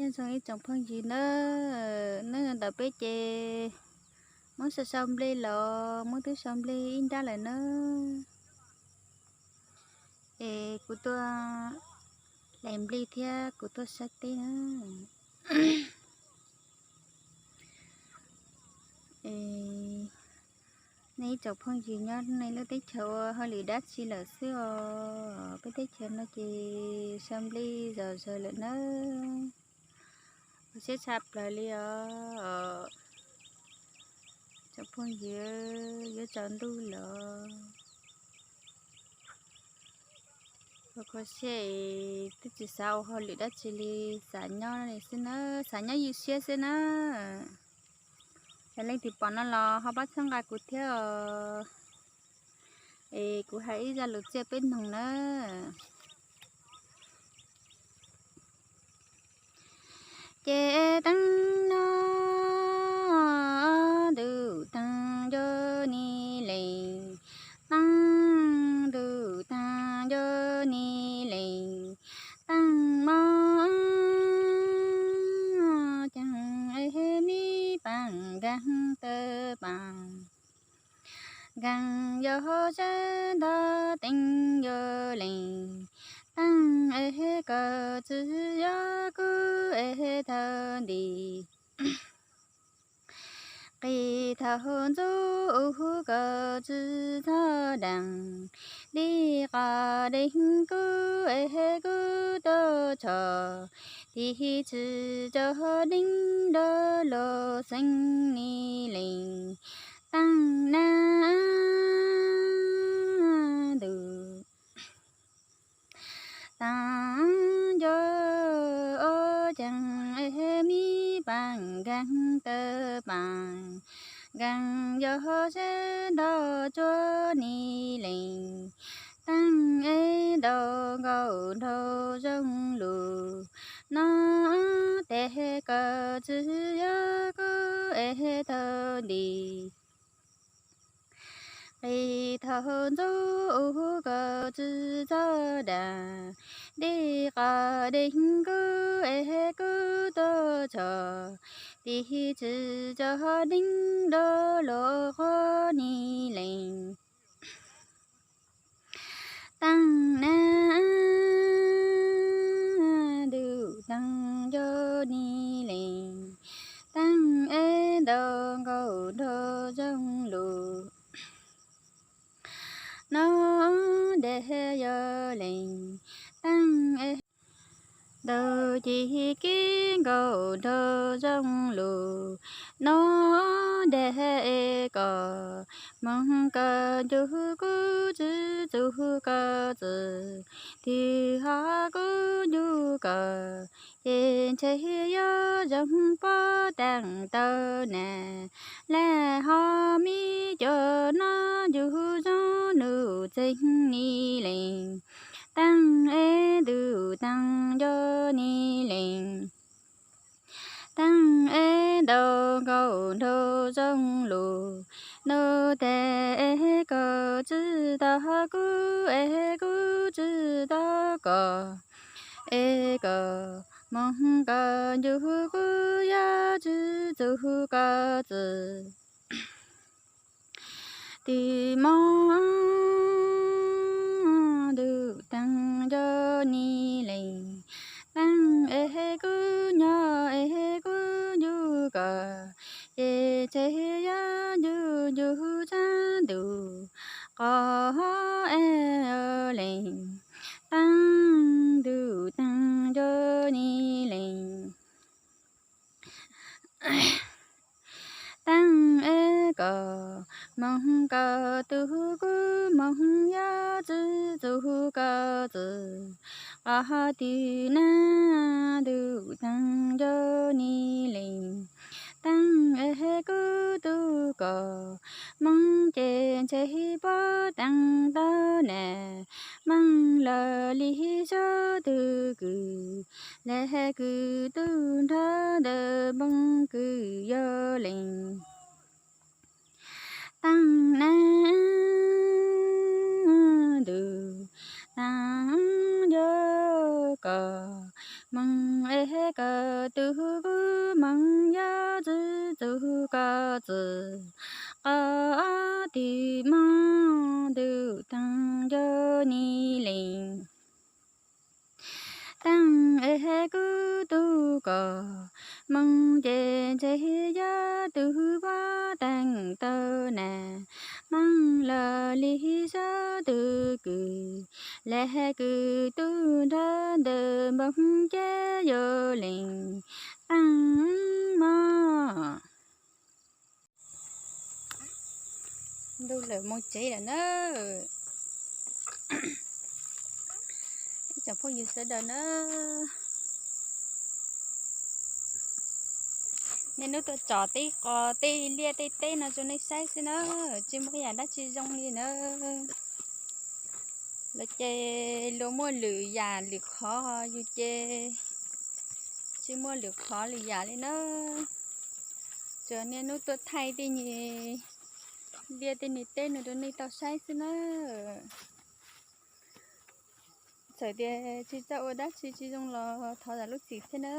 Nyob zoo ib tsoom phooj ywg nawb, hnub no ntawm peb ces muab sau sau nplej los muab twb sau nplej ib nrab lawm nawb. Es kuv tuaj hlais nplej thiab kuv tuaj saib teb na. Nej ib tsoom phooj ywg nyob nej lub teb chaws ua hauj lwm dab tsi lawm xwb os? Peb teb chaws no ces sau nplej zom zaws lawm nawb. Ua siab tshaj plaws li os. Tsoom phooj ywg, yuav tsaus ntuj los ua kho siab es twb tsis xav ua hauj lwm dab tsi li, xav nyob li xwb na, xav nyob ywj siab xwb na. Yog leej twg pom no los ho pab txhawb nqa kuv thiab os. Es kuv hais ib zaj lus txiaj peb mloog na. Ces teeb no ntuj teeb nco ni lees, teeb ntuj teeb nco ni lees, teeb mom ceeb es mi paam nkeeg taw paam, nkeeg yog sab ntog teeb nco lees, teeb es koj tsis yog kuv es thawj nti. Qis thaum ntxub ub koj tsis txhob dees, dib qos deeg kuv es kuv tuaj tshom, tig tsis tso deeg nrog luag xeeb ni lees, teeb na ntuj teeb nco ceeb es mi paam nkeeg taw paam, nkeeg yog sab ntog tsuag ni lees, teeb es ntaus nkaus nraug zoo lus, no tes koj tsis yog kuv es thawj nti. Qis thaum ntxub ub koj tsis txhob dees, dib qos deeg kuv es kuv tuaj tshom, tig tsis tso deeg nrog luag quaj ni lees, teeb na ntuj teeb nco ni lees, teeb es ntaus nkaus nraug zoo lus, no dej yog lees, teeb es ntaus ci kib nkaus nraug zoo lus, no dej es koj moog koj ncu kuv tsis txug koj txwv, twb ho kuv ncu koj ces ntshe yog zoo pob teeb tau na, lawm ho mi cov no ncu zoo nuj txeeg ni lees, teeb es ntuj teeb nco ni lees, teeb es ntaus nkaus nraug zoo lus, nuj tes es koj tsis tau kuv es kuv tsis tau koj, es koj moog koj ncu kuv yog tsis txug koj txwv, twb moog ntuj teeb nco ni lees, teeb es kuv nyob es kuv ncu koj, ces ntshe yog ncu ncu tsaab ntuj qhov es lees, teeb ntuj teeb nco ni lees, teeb es koj moog koj tug kuv moog yog tsis txug koj txwv, qhov twg na ntuj teeb nco ni lees, teeb es kuv tug koj moog ces ntshe pob teeb tau na, moog lawm li sab tug kws, le kws tug nrho ntawm npoo kws yog lees, teeb na ntuj teeb nco koj, Moog es koj tug kuv moog, yog txwv txug koj txwv, qhov twg moog ntuj taag yuav nib leeg. Taag es kuv tug koj moog ces ntshe yog tug puab taag tau na, moog lug li sab tug kws, le kws tug nrag ntawm npoo ces yuav leeg taag mog. Ntuj lawm mus tsev lawm na. Ib tsoom phooj ywg sawv daws na, niaj hnub tuaj tsom tej qos tej liaj tej teb no rau nej saib xwb na, tsis muaj yam dab tsi zoo li na. Lawv ces luag muaj lwm yam lwm qhov, yus ces tsis muaj lwm qhov lwm yam li na. Tsuas niaj hnub tuaj thaij tej nyuag liaj tej nyuag teb no rau nej tau saib xwb na. Txawm tias tsis txawj ua dab tsi tsis zoo los thov zam lub txim thiab na.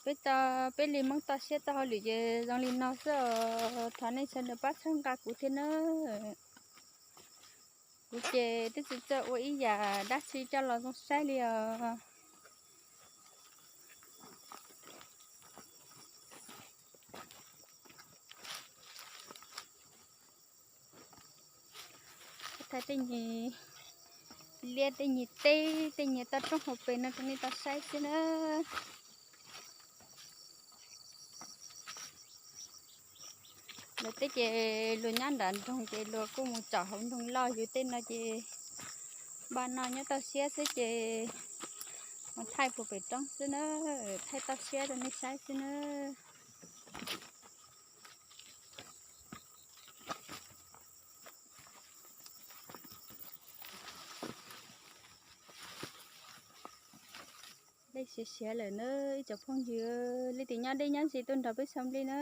Peb tso, peb li Hmoob toj siab txoj hauj lwm ces zoo li no xwb os, thov nej sawv daws pab txhawb nqa kuv thiab na. Kuv ces twb tsis txawj ua ib yam dab tsi coj los zoo saib li os. Thaij tej nyuag liaj tej nyuag teb tej nyuag toj roob hauv pes no rau nej tau saib xwb na. Lawv teb ces luag nyob nram nroog ces luag kuj mus tsom hauv nroog loj, yus tej no ces npaj no nyob toj siab xwb ces mus thaij puag pem roob xwb na, thaij toj siab rau nej saib xwb na. Dej siav siav lawm na ib tsoom phooj ywg, leej twg nyob deb nyob ze tuaj nrog peb xaus nplej na.